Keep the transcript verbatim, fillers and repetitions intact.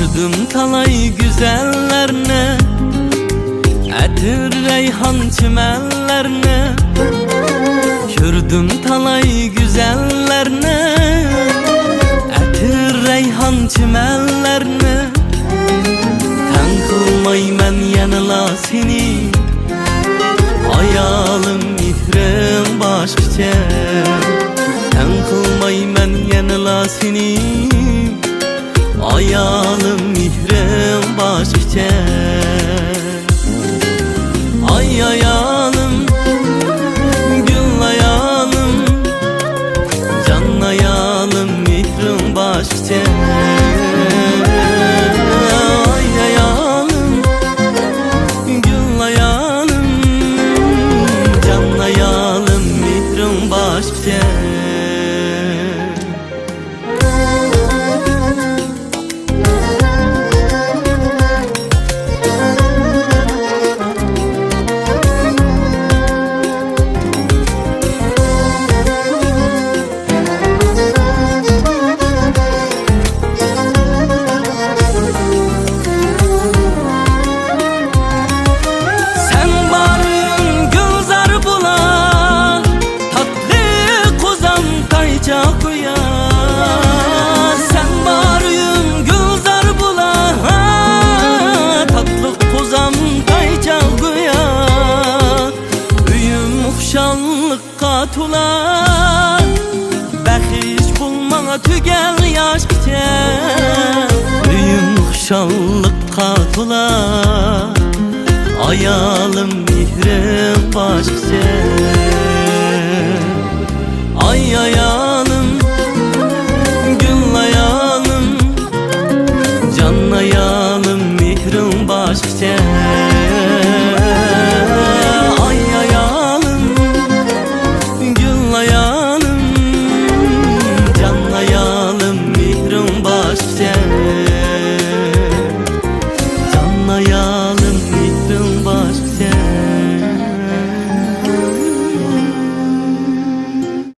كۆردۈم تالاي گۈزەللەرنى، ئەتىر رەيھان چىمەنلەرنى. كۆردۈم تالاي گۈزەللەرنى، ئەتىر رەيھان چىمەنلەرنى. تەڭ قىلمايمەن يەنىلا سېنى، ئايالىم، مېھرىڭ باشقىچە. تەڭ قىلمايمەن يەنىلا سېنى، ئايالىم، مېھرىڭ باشقىچە. ئاي ئايالىم، گۈل ئايالىم، جان ئايالىم، مېھرىڭ باشقىچە. ئاي ئايالىم، گۈل ئايالىم، جان ئايالىم، مېھرىڭ باشقىچە. سەن بار ئۆيۈم گۈلزار بۇلاق، تاتلىق قوزام تايچا قۇيا. سەن بار ئۆيۈم گۈلزار بۇلاق، تاتلىق قوزام تايچا قۇيا. ئۆيۈم خۇشاللىققا تولا، بەخش بول ماڭا تۈگەل ياشقىچە. ئۆيۈم خۇشاللىققا تولا، ئايالىم، مېھرىم باشقىچە. ئاي ئايال